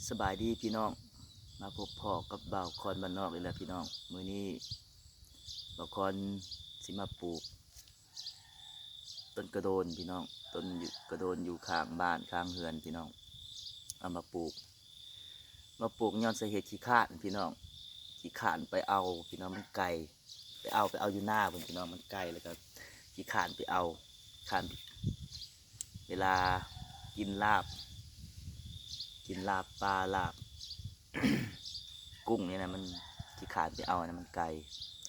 ສະບາຍດີພີ່ນ້ອງ ມາພົບພໍ້ກັບບ່າວຄອນບ້ານນອກອີກແລ້ວພີ່ນ້ອງ. ມື້ນີ້ບ່າວຄອນຊິມາປູກຕົ້ນກະໂດນພີ່ນ້ອງ, ຕົ້ນກະໂດນຢູ່ຂ້າງບ້ານຂ້າງເຮືອນພີ່ນ້ອງ ເອົາມາປູກ. ມາປູກຍ້ອນສາເຫດຂີ້ຄ້ານພີ່ນ້ອງ, ຂີ້ຄ້ານໄປເອົາພີ່ນ້ອງ ມັນໄກ. ໄປເອົາ ໄປເອົາຢູ່ນາພຸ້ນພີ່ນ້ອງ, ມັນໄກ ແລ້ວກໍຂີ້ຄ້ານໄປເອົາ, ຄ້ານ ເວລາກິນລາບ ກິນລາບປາ ລາບກຸ້ງນີ້ນະ ມັນຂີ້ຄ້ານໄປເອົານະ ມັນໄກ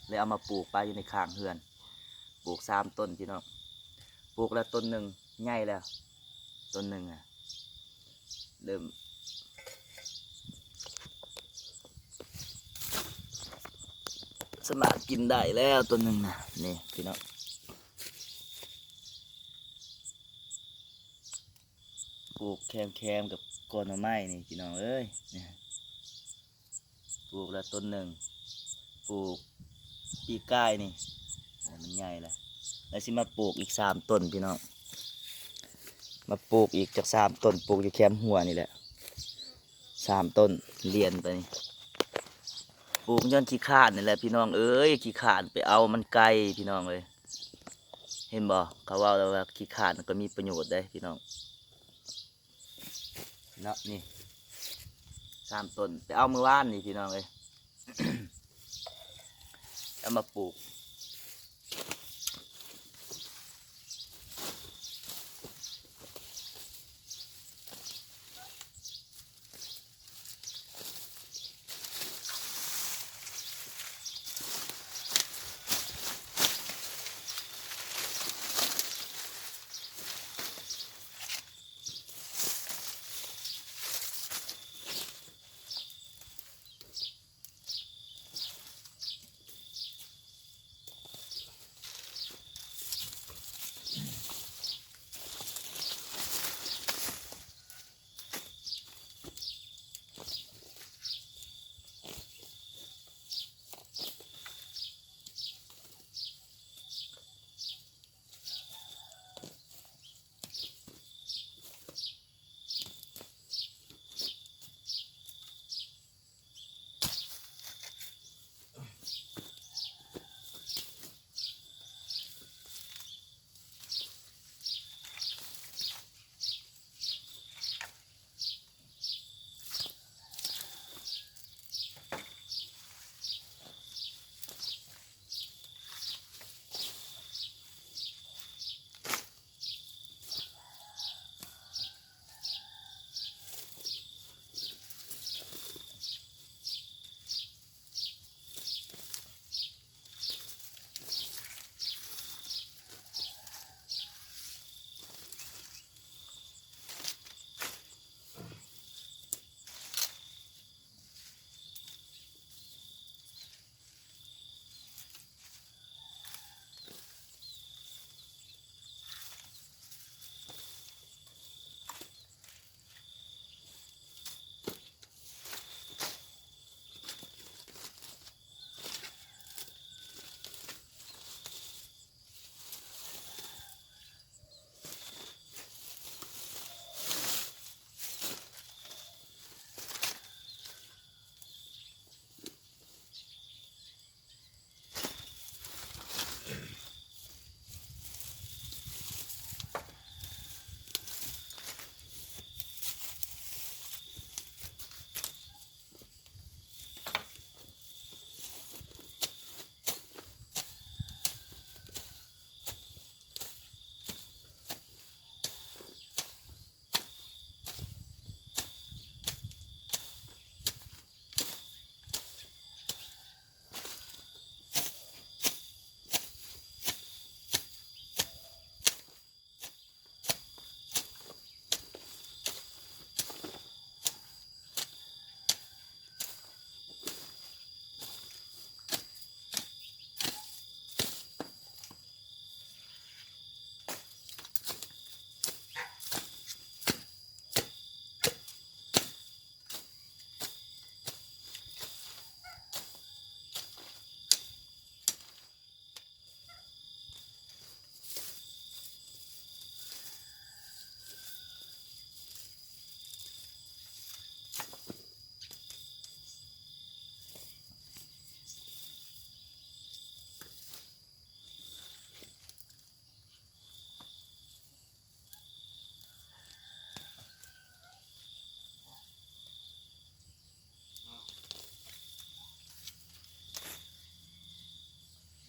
ເລີຍເອົາມາປູກປະຢູ່ໃນຂ້າງເຮືອນ. ປູກສາມຕົ້ນພີ່ນ້ອງ, ປູກແລ້ວຕົ້ນໜຶ່ງໃຫຍ່ແລ້ວ, ຕົ້ນໜຶ່ງນະ ເລີ່ມສາມາດກິນໄດ້ແລ້ວຕົ້ນໜຶ່ງນະ. ນີ້ພີ່ນ້ອງ ປູກແຄມໆກັບກົກໜໍ່ໄມ້ນີ້ພີ່ນ້ອງເອີຍ, ນີ້ ປູກແລ້ວຕົ້ນໜຶ່ງ, ປູກປີກາຍນີ້ ມັນໃຫຍ່ແລ້ວ, ແລ້ວຊິມາປູກອີກສາມຕົ້ນພີ່ນ້ອງ, ມາປູກອີກຈັກສາມຕົ້ນ, ປູກຢູ່ແຄມຮົ້ວນີ້ແຫຼະ ສາມຕົ້ນລຽນໄປນີ້. ປູກຍ້ອນຂີ້ຄ້ານນີ້ແຫຼະພີ່ນ້ອງເອີຍ, ຂີ້ຄ້ານໄປເອົາ ມັນໄກພີ່ນ້ອງເອີຍ. ເຫັນບໍ່ ເຂົາເວົ້າແລ້ວວ່າຂີ້ຄ້ານກໍມີປະໂຫຍດເດ້ພີ່ນ້ອງ. ເນາະ ນີ້ສາມຕົ້ນ ໄປເອົາມື້ວານນີ້ພີ່ນ້ອງເອີຍ, ເອົາມາປູກ.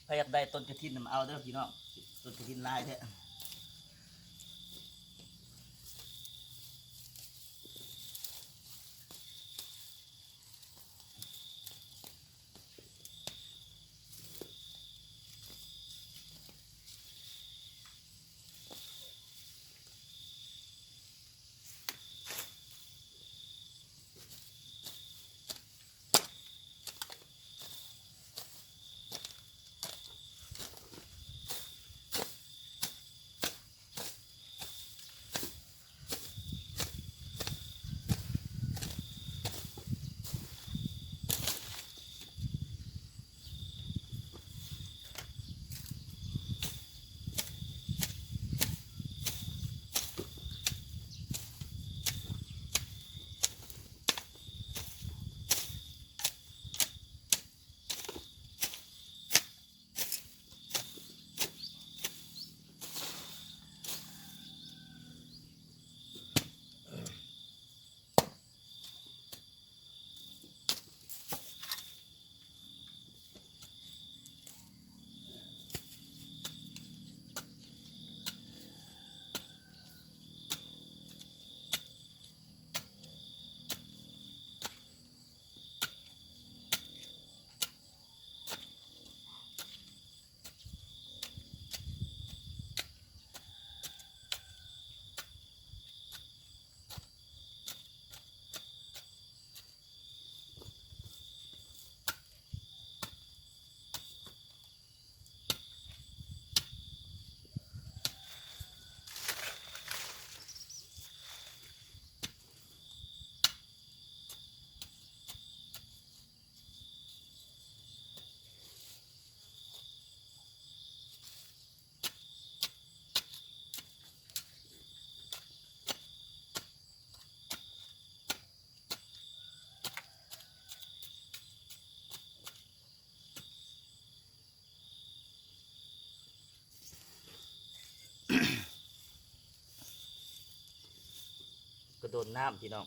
ໃຜຢາກໄດ້ຕົ້ນກະຖິນນຳເອົາເດີພີ່ນ້ອງ ຕົ້ນກະຖິນຫຼາຍແທ້. ກະດົນນ້ຳພີ່ນ້ອງ.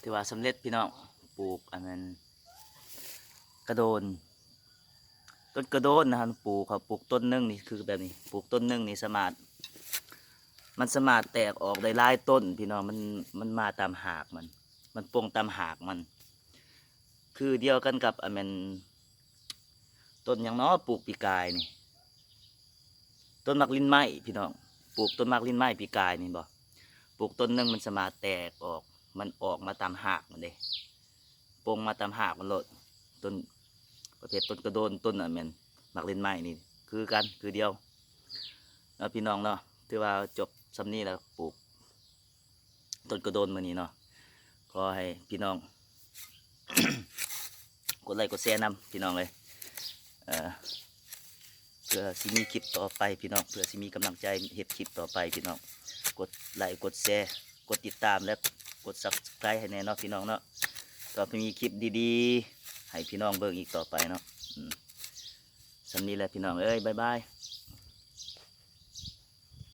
ຖືວ່າສຳເລັດພີ່ນ້ອງ ປູກອັນນັ້ນກະໂດນ ຕົ້ນກະໂດນນະ ເຮົາປູກ ເຮົາປູກຕົ້ນໜຶ່ງນີ້ຄືແບບນີ້ ປູກຕົ້ນໜຶ່ງນີ້ສາມາດ ມັນສາມາດແຕກອອກໄດ້ຫຼາຍຕົ້ນພີ່ນ້ອງ ມັນ ມັນມາຕາມຮາກມັນ ມັນປົ່ງຕາມຮາກມັນ ຄືດຽວກັນກັບ ອັນແມ່ນ ຕົ້ນຫຍັງເນາະ ປູກປີກາຍນີ້ ຕົ້ນໝາກລິນໄມ້ພີ່ນ້ອງ ປູກຕົ້ນໝາກລິນໄມ້ປີກາຍນີ້ບໍ່ ປູກຕົ້ນໜຶ່ງມັນສາມາດແຕກອອກ ມັນອອກມາຕາມຮາກມັນເດ້ ປົ່ງມາຕາມຮາກມັນໂລດ ຕົ້ນ ປະເພດຕົ້ນກະໂດນ ຕົ້ນ ອັນແມ່ນໝາກລິນໄມ້ນີ້ ຄືກັນ ຄືດຽວເນາະ ພີ່ນ້ອງເນາະ ຖືວ່າຈົບສ່ຳນີ້ແລ້ວ ປູກ ຕົ້ນກະໂດນມື້ນີ້ເນາະ ຂໍໃຫ້ພີ່ນ້ອງ ກົດໄລກົດແຊນຳພີ່ນ້ອງເອີຍ ເອີ ເ ພື່ອຊິມີຄລິບຕໍ່ໄປພີ່ນ້ອງ ເພື່ອຊິມີກຳລັງໃຈເຮັດຄລິບຕໍ່ໄປພີ່ນ້ອງ. ກົດໄລ ກົດແຊ ກົດຕິດຕາມ ແລະ ກົດ Subscribe ໃຫ້ແດ່ເນາະພີ່ນ້ອງເນາະ ເພື່ອມີຄລິບດີໆໃຫ້ພີ່ນ້ອງເບິ່ງອີກຕໍ່ໄປເນາະ. ອືມ ສ່ຳນີ້ແຫຼະພີ່ນ້ອງເອີຍ ບາຍບາຍ.